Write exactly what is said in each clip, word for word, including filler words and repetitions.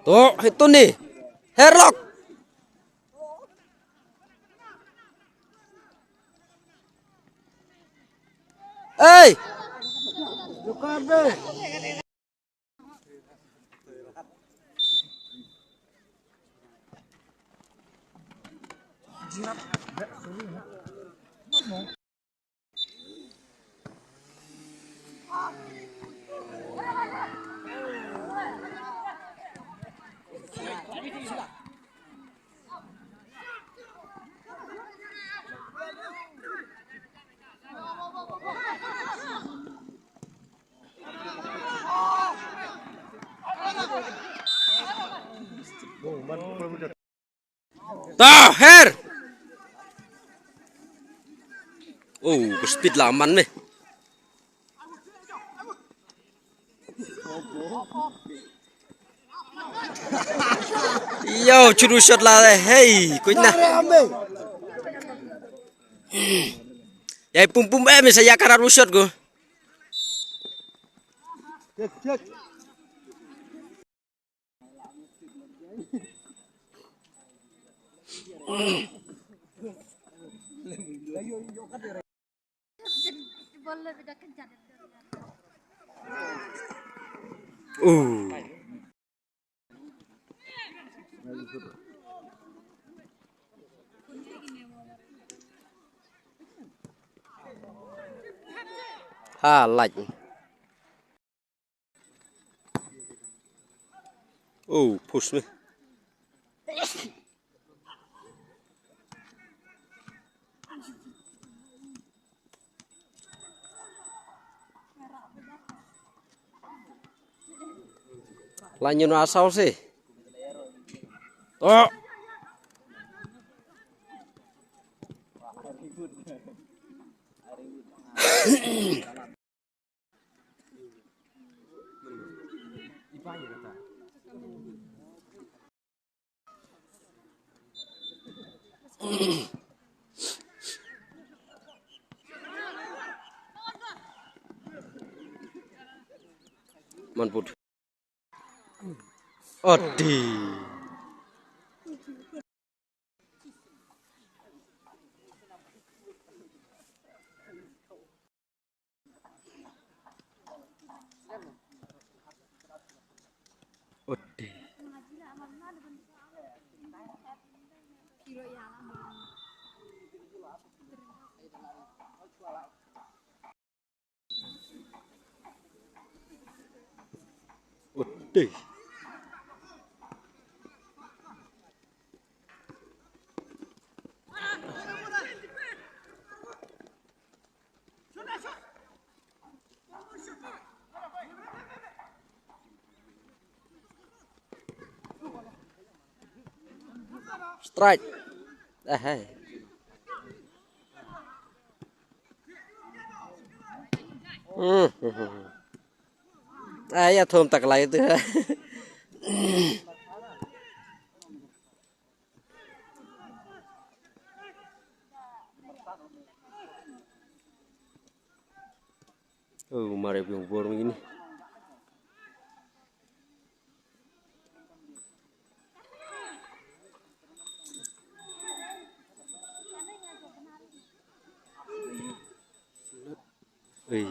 To, ito ni. Herlok. Ei. Taher. Oh, ka speed la man me. Yo, chu ru shot la, hey, kuina. Yai pum pum, eh, misa ya karar ru shot ko. Uh. Ha, like. Oh, push me. Lanjut asal sih. Oh. Man put. Odi. Odi. Odi. Strike. Eh, hai. Hmm. Ah, ya thum tak lai tu. Oh, mare biung bor ini. Ei.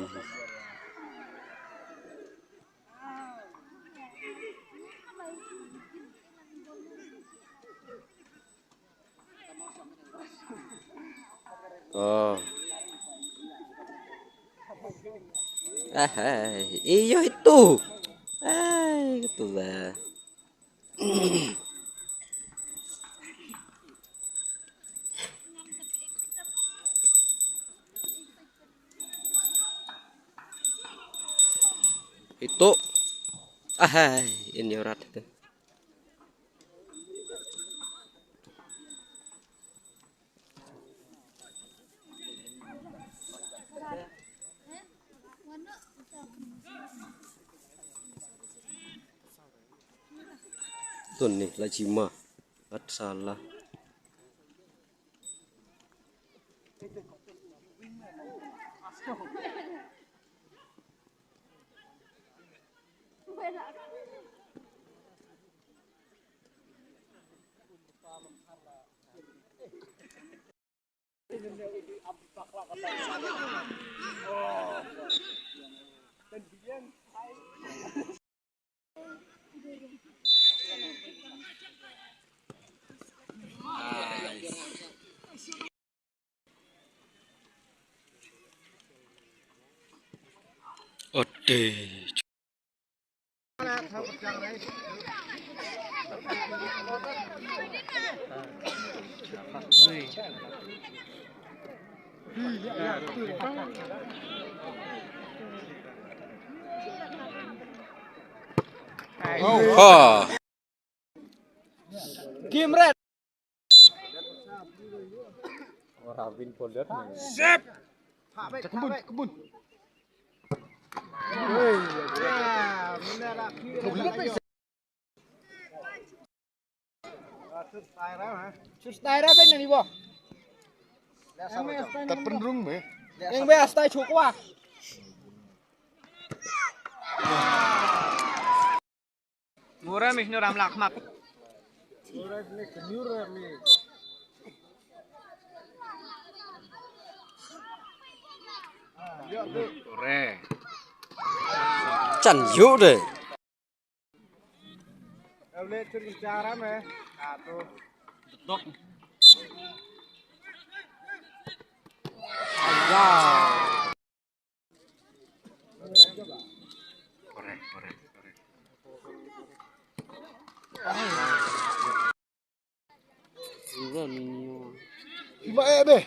Oh. Ah, hai. Iyo itu. Ai, itu lah. Itu. Ahai, in your rat itu. Tun ni la jima. At salah. Ode. Ha. Kim Red. Ora bin polder. Sep. Kebun, kebun. Hei. Sus taira ben ni bo. Tapen rung me. Yang be astai chukwa. Ngura mi snu ram lak map. Ngura mi kenyur mi. Kore. Chan yu de. Ule chun cara me. Atu. Betok. Ya. Korek, korek, korek. Iba eh be.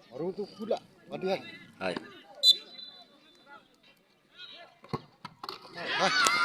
Baru tu pula. Mati hai. Hai. Hai.